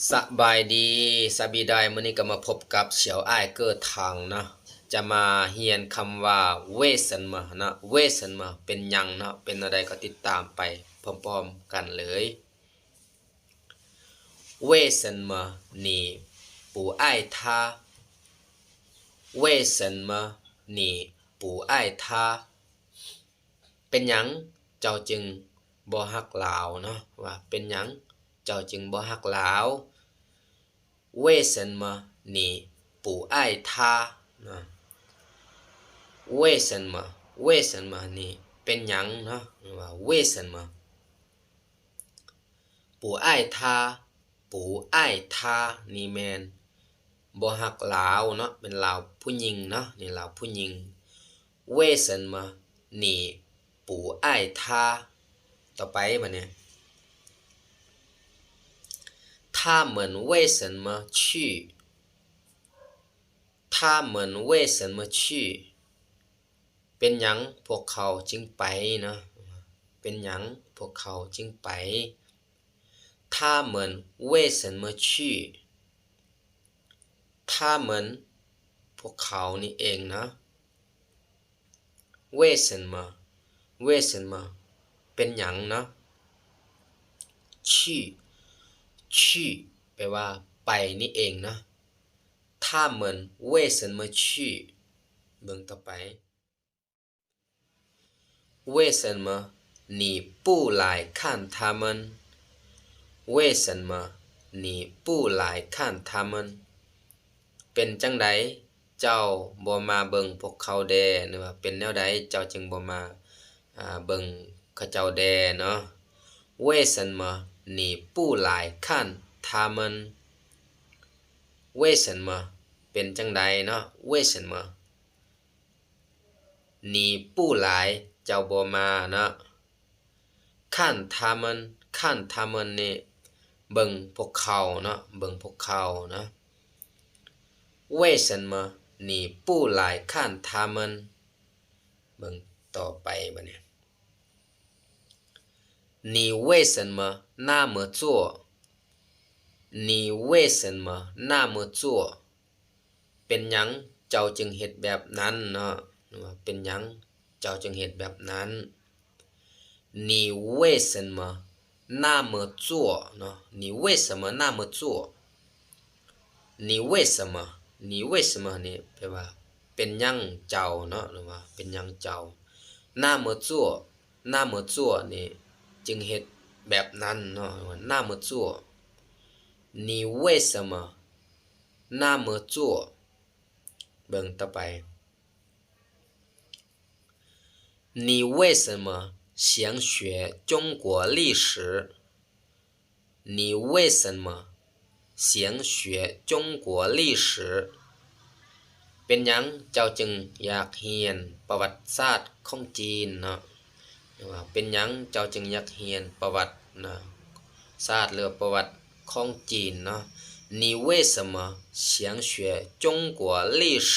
ສະບາຍດີ ສະບາຍດີ ມື້ນີ້ກໍມາພົບກັບສຽວອ້າຍເກີດທາງເນາະ ຈະມາຮຽນຄຳວ່າ ເວສັນມາ ເນາະ ເວສັນມາ ເປັນຫຍັງເນາະ ເປັນແນວໃດກໍຕິດຕາມໄປພ້ອມໆກັນເລີຍ. 为什么你不爱他？为什么你不爱他？ ເປັນຫຍັງເຈົ້າຈຶ່ງບໍ່ຮັກລາວເນາະ ວ່າເປັນຫຍັງເຈົ້າຈຶ່ງບໍ່ຮັກລາວ? 为什么你不爱他？ ເນາະ 为什么 为什么 ນີ້ເປັນຫຍັງເນາະ ວ່າ为什么 不爱他 不爱他 ນີ້ແມ່ນບໍ່ຮັກລາວເນາະ ເປັນລາວຜູ້ຍິງເນາະ ນີ້ລາວຜູ້ຍິງ. 为什么你不爱他？ ຕໍ່ໄປບັດນີ້ 他们为什么去？他们为什么去？ ເປັນຫຍັງພວກເຂົາຈຶ່ງໄປເນາະ ເປັນຫຍັງພວກເຂົາຈຶ່ງໄປ? 他们为什么去？他们 ພວກເຂົານີ້ເອງເນາະ 为什么 为什么 ເປັນຫຍັງເນາະ 去 去 ແປວ່າໄປນີ້ເອງເນາະ 他们为什么去？ ເບິ່ງຕໍ່ໄປ 为什么你不来看他们？为什么你不来看他们？ ເປັນຈັ່ງໃດເຈົ້າບໍ່ມາເບິ່ງພວກເຂົາແດ່ ຫຼືວ່າເປັນແນວໃດເຈົ້າຈຶ່ງບໍ່ມາ ອາ ເບິ່ງເຂົາເຈົ້າແດ່ເນາະ 为什么你不来看他们？为什么 ເປັນຈັ່ງໃດເນາະ 为什么 你不来 ເຈົ້າບໍ່ມາເນາະ 看他们 看他们 ນີ້ເບິ່ງພວກເຂົາເນາະ ເບິ່ງພວກເຂົາເນາະ 为什么你不来看他们？ ເບິ່ງຕໍ່ໄປບັດນີ້ 你为什么那么做？你为什么那么做？ ເປັນຫຍັງເຈົ້າຈຶ່ງເຮັດແບບນັ້ນເນາະ ຫຼືວ່າເປັນຫຍັງເຈົ້າຈຶ່ງເຮັດແບບນັ້ນ? 你为什么那么做 ເນາະ 你为什么那么做？你为什么 你为什么 ນີ້ແປວ່າເປັນຫຍັງເຈົ້າເນາະ ຫຼືວ່າເປັນຫຍັງເຈົ້າ? 那么做 那么做 ນີ້ຈຶ່ງເຮັດແບບນັ້ນເນາະ 那么做 你为什么那么做 ເບິ່ງຕໍ່ໄປ 你为什么想学中国历史？你为什么想学中国历史？ ເປັນຫຍັງເຈົ້າຈຶ່ງຢາກຮຽນປະຫວັດສາດຂອງຈີນເນາະ ຫຼືວ່າເປັນຫຍັງເຈົ້າຈຶ່ງຢາກຮຽນປະຫວັດນະ ສາດ ຫຼືປະຫວັດຂອງຈີນເນາະ 你为什么想学中国历史？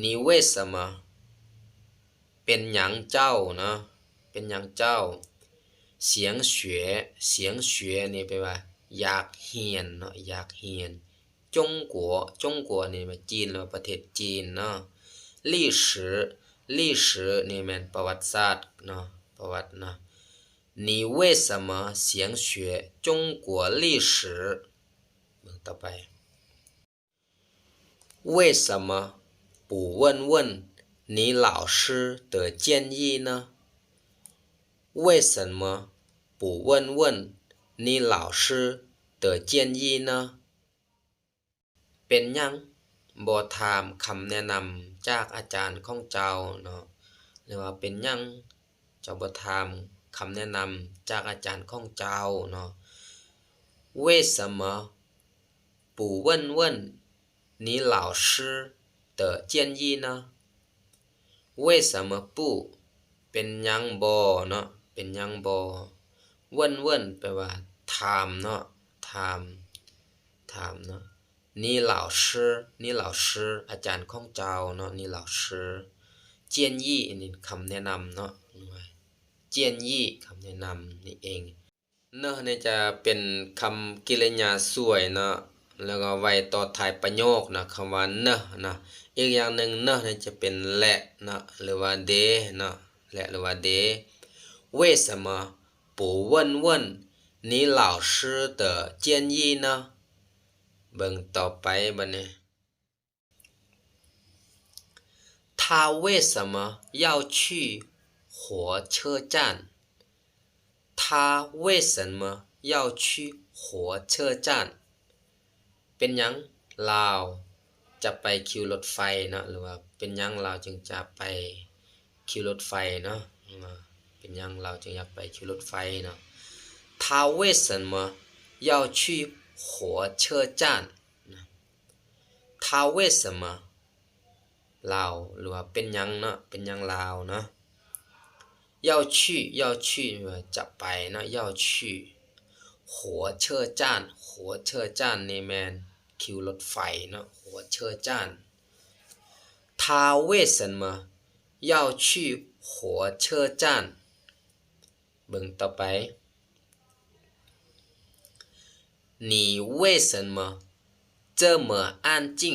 你为什么 ເປັນຫຍັງເຈົ້າເນາະ ເປັນຫຍັງເຈົ້າ? 想学 想学 ນີ້ແປວ່າຢາກຮຽນເນາະ ຢາກຮຽນ 中国 中国 ນີ້ແມ່ນຈີນ ຫຼືວ່າປະເທດຈີນເນາະ 历史 历史 ນີ້ແມ່ນປະຫວັດສາດເນາະ ປະຫວັດເນາະ 你为什么想学中国历史？ ເບິ່ງຕໍ່ໄປ 为什么不问问你老师的建议呢？为什么不问问你老师的建议呢？ ເປັນຫຍັງບໍ່ຖາມຄຳແນະນຳຈາກອາຈານຂອງເຈົ້າເນາະ ຫຼືວ່າເປັນຫຍັງເຈົ້າບໍ່ຖາມຄຳແນະນຳຈາກອາຈານຂອງເຈົ້າເນາະ 为什么不问问你老师的建议呢？为什么不 ເປັນຫຍັງບໍ່ເນາະ ເປັນຫຍັງບໍ່? 问问 ແປວ່າຖາມເນາະ ຖາມ ຖາມເນາະ 你老师 你老师 ອາຈານຂອງເຈົ້າເນາະ 你老师 建议 ອັນນີ້ຄຳແນະນຳເນາະ 建议 ຄຳແນະນຳນີ້ເອງ ເນີນີ້ຈະເປັນຄຳກິລິຍາຊ່ວຍເນາະ ແລ້ວກໍໄວ້ຕໍ່ທ້າຍປະໂຫຍກເນາະ ຄຳວ່າເນີເນາະ. ອີກຢ່າງໜຶ່ງເນີນີ້ຈະເປັນແລະເນາະ ຫຼືວ່າເດເນາະ ແລະ ຫຼືວ່າເດ. 为什么不问问你老师的建议呢？ ເບິ່ງຕໍ່ໄປບັດນີ້. 他为什么要去火车站？他为什么要去火车站？ ເປັນຫຍັງລາວຈະໄປຄິວລົດໄຟເນາະ ຫຼືວ່າເປັນຫຍັງລາວຈຶ່ງຈະໄປຄິວລົດໄຟເນາະ ເປັນຫຍັງລາວຈຶ່ງຢາກໄປຄິວລົດໄຟເນາະ. 他为什么要去火车站？ 他为什么 ລາວ ຫຼືວ່າເປັນຫຍັງເນາະ ເປັນຫຍັງລາວເນາະ. 要去 要去 ວ່າຈະໄປເນາະ 要去. 火车站 火车站 ນີ້ແມ່ນຄິວລົດໄຟເນາະ 火车站. 他为什么要去火车站？ ເບິ່ງຕໍ່ໄປ. 你为什么这么安静？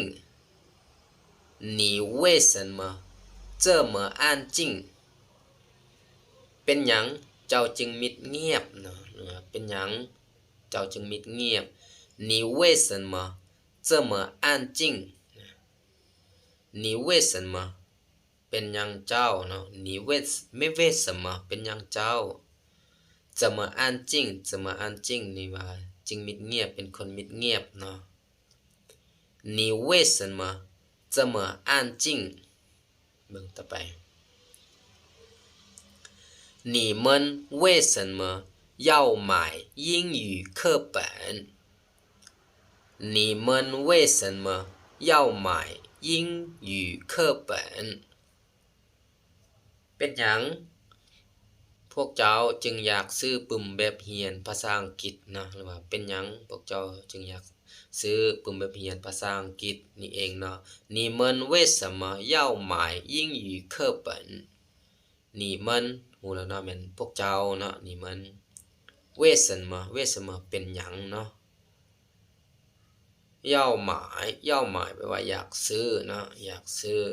你为什么这么安静？ ເປັນຫຍັງເຈົ້າຈຶ່ງມິດງຽບເນາະ ເປັນຫຍັງເຈົ້າຈຶ່ງມິດງຽບ? 你为什么这么安静？你为什么 ເປັນຫຍັງເຈົ້າເນາະ 你为- 为什么 ເປັນຫຍັງເຈົ້າ? 这么安静 这么安静 ນີ້ວ່າຈຶ່ງມິດງຽບ ເປັນຄົນມິດງຽບເນາະ. 你为什么这么安静？ ເບິ່ງຕໍ່ໄປ. 你们为什么要买英语课本？ 你们为什么要买英语课本？ ເປັນຫຍັງພວກເຈົ້າຈຶ່ງຢາກຊື້ປຶ້ມແບບຮຽນພາສາອັງກິດເນາະ ຫຼືວ່າເປັນຫຍັງພວກເຈົ້າຈຶ່ງຢາກຊື້ປຶ້ມແບບຮຽນພາສາອັງກິດນີ້ເອງເນາະ. 你们为什么要买英语课本？ 你们 ຮູ້ແລ້ວເນາະ ແມ່ນພວກເຈົ້າເນາະ 你们. 为什么 为什么 ເປັນຫຍັງເນາະ. 要买 要买 ແປວ່າຢາກຊື້ເນາະ ຢາກຊື້.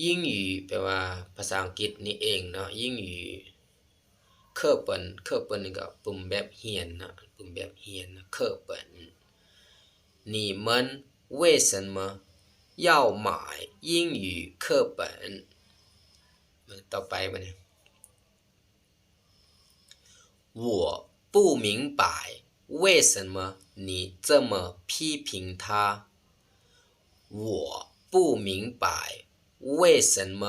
英语 ແປວ່າພາສາອັງກິດນີ້ເອງເນາະ 英语. 课本 课本 ນີ້ກໍປຶ້ມແບບຮຽນເນາະ ປຶ້ມແບບຮຽນ 课本. 你们为什么要买英语课本？ ເບິ່ງຕໍ່ໄປບັດນີ້. 我不明白为什么你这么批评他。我不明白为什么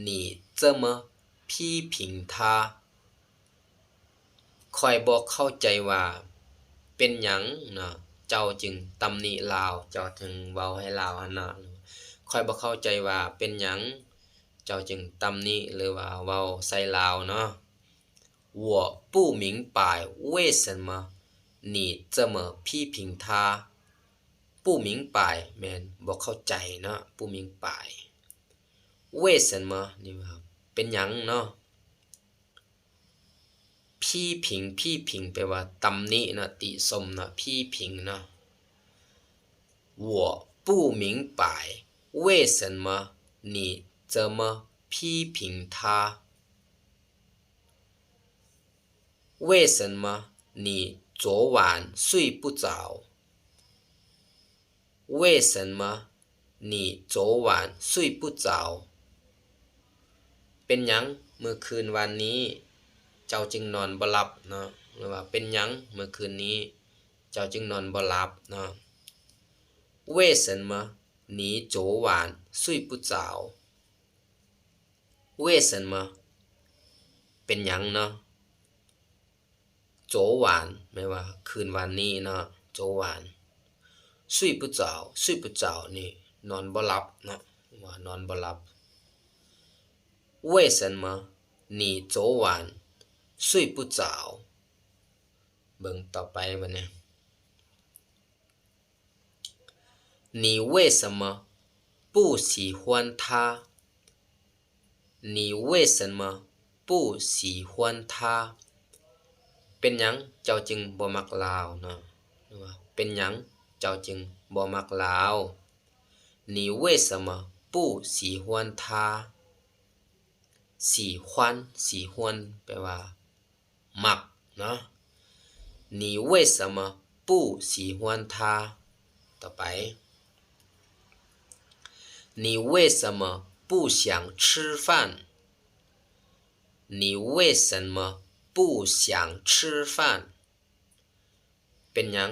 你这么批评他。 ຂ້ອຍບໍ່ເຂົ້າໃຈວ່າເປັນຫຍັງເນາະ ເຈົ້າຈຶ່ງຕຳໜິລາວ ເຈົ້າຈຶ່ງເວົ້າໃຫ້ລາວຫັ້ນເນາະ. ຂ້ອຍບໍ່ເຂົ້າໃຈວ່າເປັນຫຍັງເຈົ້າຈຶ່ງຕຳໜິ ຫຼືວ່າເວົ້າໃສ່ລາວເນາະ. 我不明白为什么你这么批评他。不明白 ແມ່ນບໍ່ເຂົ້າໃຈເນາະ 不明白。为什么 ນີ້ວ່າເປັນຫຍັງເນາະ. 批评 批评 ແປວ່າຕຳໜິເນາະ ຕິຊົມເນາະ 批评ເນາະ. 我不明白为什么你这么批评他。为什么你昨晚睡不着。 为什么你昨晚睡不着。 ເປັນຫຍັງມື້ຄືນວານນີ້ເຈົ້າຈຶ່ງນອນບໍ່ຫຼັບເນາະ ຫຼືວ່າເປັນຫຍັງມື້ຄືນນີ້ເຈົ້າຈຶ່ງນອນບໍ່ຫຼັບເນາະ. 为什么你昨晚睡不着。为什么 ເປັນຫຍັງເນາະ. 昨晚 ແປວ່າຄືນວານນີ້ເນາະ 昨晚. 睡不着 睡不着 ນີ້ນອນບໍ່ຫຼັບເນາະ ວ່ານອນບໍ່ຫຼັບ. 为什么你昨晚睡不着。 ເບິ່ງຕໍ່ໄປບັດນີ້. 你为什么不喜欢他。你为什么不喜欢他。ເປັນຫຍັງເຈົ້າຈຶ່ງບໍ່ມັກລາວເນາະ ຫຼືວ່າເປັນຫຍັງເຈົ້າຈຶ່ງບໍ່ມັກລາວ? 你为什么不喜欢他? 喜欢 喜欢 ແປວ່າ ມັກເນາະ 你为什么不喜欢他? ຕໍ່ໄປ 你为什么不想吃饭? 你为什么不想吃饭? ເປັນຫຍັງ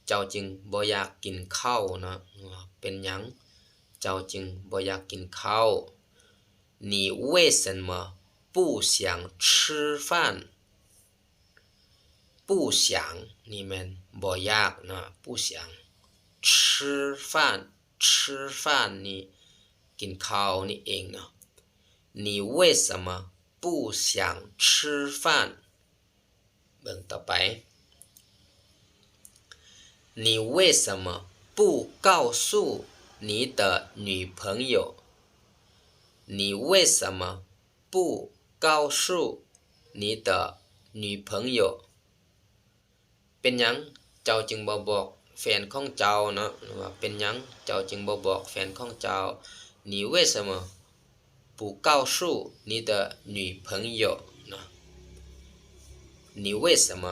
ເຈົ້າຈຶ່ງບໍ່ຢາກກິນເຂົ້າເນາະ? ເປັນຫຍັງເຈົ້າຈຶ່ງບໍ່ຢາກກິນເຂົ້າ? 你为什么不想吃饭? 不想 ນີ້ແມ່ນບໍ່ຢາກເນາະ 不想 吃饭 吃饭 ນີ້ກິນເຂົ້ານີ້ເອງເນາະ 你为什么不想吃饭? ເບິ່ງຕໍ່ໄປ 你为什么不告诉你的女朋友? 你为什么不告诉你的女朋友? ເປັນຫຍັງເຈົ້າຈຶ່ງບໍ່ບອກແຟນຂອງເຈົ້າເນາະ ຫຼືວ່າເປັນຫຍັງເຈົ້າຈຶ່ງບໍ່ບອກແຟນຂອງເຈົ້າ? 你为什么不告诉你的女朋友呢？你为什么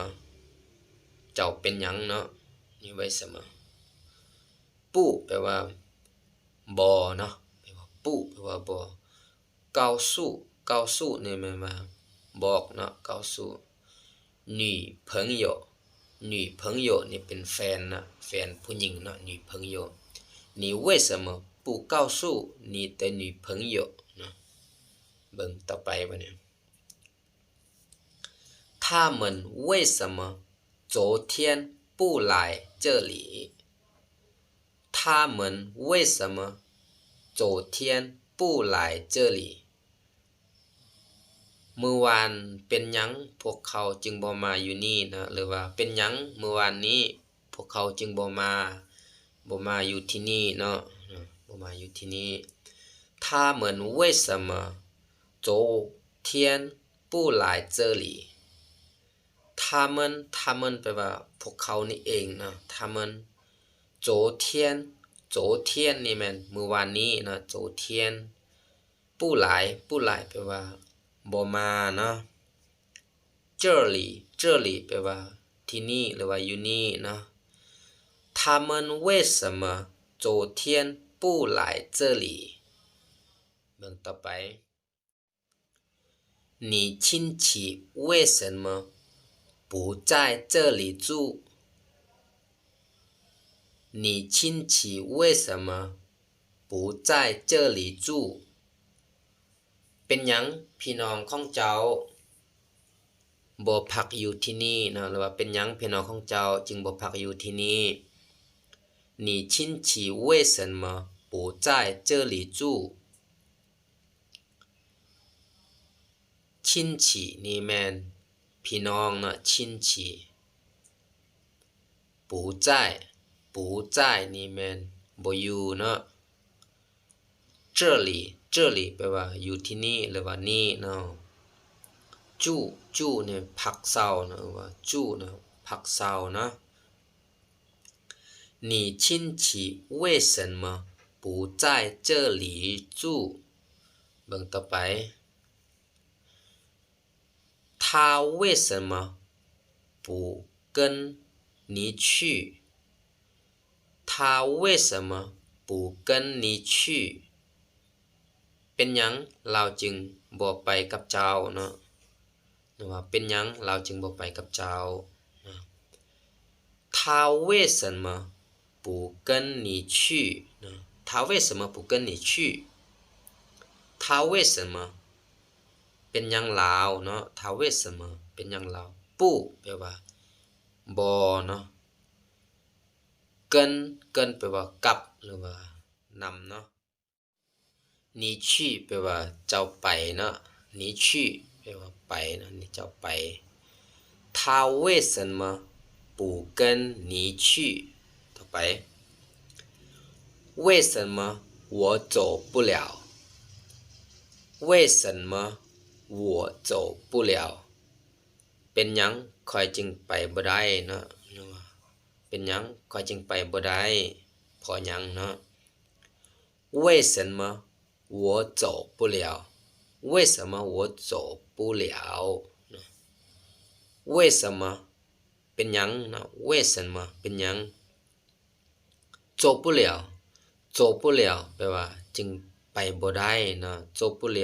ເຈົ້າເປັນຫຍັງເນາະ 你为什么 不 ແປວ່າບໍ່ເນາະ ແປວ່າ 不 ແປວ່າບໍ່ 告诉 告诉 ນີ້ແມ່ນວ່າບອກເນາະ 告诉 女朋友 女朋友 ນີ້ເປັນແຟນເນາະ ແຟນຜູ້ຍິງເນາະ 女朋友 你为什么不告诉你的女朋友呢？ ເບິ່ງຕໍ່ໄປບັດນີ້ 他们为什么昨天不来这里？ 他们为什么昨天不来这里？ ມື້ວານເປັນຫຍັງພວກເຂົາຈຶ່ງບໍ່ມາຢູ່ນີ້ເນາະ ຫຼືວ່າເປັນຫຍັງມື້ວານນີ້ພວກເຂົາຈຶ່ງບໍ່ມາ ບໍ່ມາຢູ່ທີ່ນີ້ເນາະ ບໍ່ມາຢູ່ທີ່ນີ້ 他们为什么昨天不来这里？ 他们 他们 ແປວ່າພວກເຂົານີ້ເອງເນາະ 他们 昨天 昨天 ນີ້ແມ່ນມື້ວານນີ້ເນາະ 昨天 不来 不来 ແປວ່າບໍ່ມາເນາະ 这里 这里 ແປວ່າທີ່ນີ້ ຫຼືວ່າຢູ່ນີ້ເນາະ 他们为什么昨天不来这里？ ເບິ່ງຕໍ່ໄປ 你亲戚为什么不在这里住？你亲戚为什么不在这里住？ ເປັນຫຍັງພີ່ນ້ອງຂອງເຈົ້າບໍ່ພັກຢູ່ທີ່ນີ້ເນາະ ຫຼືວ່າເປັນຫຍັງພີ່ນ້ອງຂອງເຈົ້າຈຶ່ງບໍ່ພັກຢູ່ທີ່ນີ້? 你亲戚为什么不在这里住？ 亲戚 ນີ້ແມ່ນພີ່ນ້ອງເນາະ 亲戚 不在 不在 ນີ້ແມ່ນບໍ່ຢູ່ເນາະ 这里 这里 ແປວ່າຢູ່ທີ່ນີ້ ຫຼືວ່ານີ້ເນາະ 住 住 ນີ້ພັກເຊົາເນາະ ຫຼືວ່າ 住 ເນາະ ພັກເຊົາເນາະ 你亲戚为什么不在这里住？ ເບິ່ງຕໍ່ໄປ 他为什么不跟你去？他为什么不跟你去？ ເປັນຫຍັງລາວຈຶ່ງບໍ່ໄປກັບເຈົ້າເນາະ ຫຼືວ່າເປັນຫຍັງລາວຈຶ່ງບໍ່ໄປກັບເຈົ້າ? 他为什么不跟你去？他为什么不跟你去？他为什么 ເປັນຫຍັງລາວເນາະ 他为什么 ເປັນຫຍັງລາວ 不 ແປວ່າບໍ່ເນາະ 跟 跟 ແປວ່າກັບ ຫຼືວ່ານຳເນາະ 你去 ແປວ່າເຈົ້າໄປເນາະ 你去 ແປວ່າໄປເນາະ ນີ້ເຈົ້າໄປ 他为什么不跟你去？ ຕໍ່ໄປ 为什么我走不了？为什么我走不了？ ເປັນຫຍັງ ຂ້ອຍຈຶ່ງໄປບໍ່ໄດ້ເນາະ ຫຼືວ່າເປັນຫຍັງຂ້ອຍຈຶ່ງໄປບໍ່ໄດ້ ເພາະຫຍັງເນາະ 为什么我走不了为什么我走不了为什么 ເປັນຫຍັງເນາະ 为什么 ເປັນຫຍັງ 做不了 做不了 ແປວ່າຈຶ່ງໄປບໍ່ໄດ້ເນາະ 做不了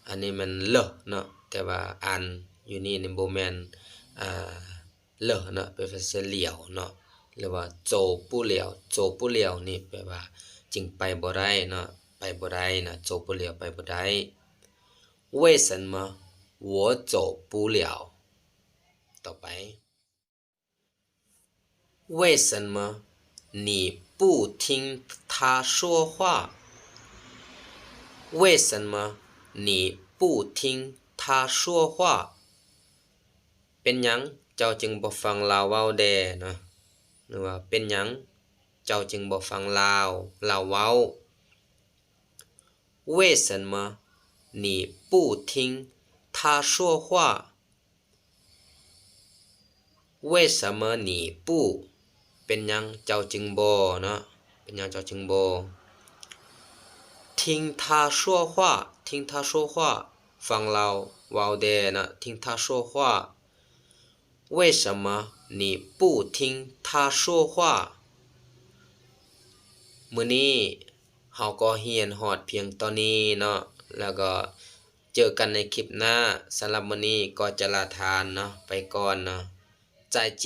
ອັນນີ້ແມ່ນ 了 ເນາະ ແຕ່ວ່າອ່ານຢູ່ນີ້ນີ້ບໍ່ແມ່ນ ອ່າ 了 ເນາະ ແປວ່າສະຫຼຽວເນາະ ຫຼືວ່າ做不了 做不了 ນີ້ແປວ່າຈຶ່ງໄປບໍ່ໄດ້ເນາະ ໄປບໍ່ໄດ້ນະ 做不了 ໄປບໍ່ໄດ້ 为什么我走不了 ຕໍ່ໄປ 为什么你不听他说话为什么你不听他说话ເປັນຫຍັງເຈົ້າຈຶ່ງບໍ່ຟັງລາວເວົ້າແດ່ນະ ຫຼືວ່າເປັນຫຍັງເຈົ້າຈຶ່ງບໍ່ຟັງລາວ ລາວເວົ້າ 为什么你不听他说话为什么你不 ເປັນຫຍັງເຈົ້າຈຶ່ງບໍ່ເນາະ ເປັນຫຍັງເຈົ້າຈຶ່ງບໍ່ 听他说话听他说话 ຟັງລາວເວົ້າແດ່ນະ 听他说话为什么你不听他说话 ມື້ນີ້ເຮົາກໍຮຽນຮອດພຽງເທົ່ານີ້ເນາະ ແລ້ວກໍເຈີກັນໃນຄລິບໜ້າ ສຳລັບມື້ນີ້ກໍຈະລາທ່ານເນາະ ໄປກ່ອນເນາະ 再见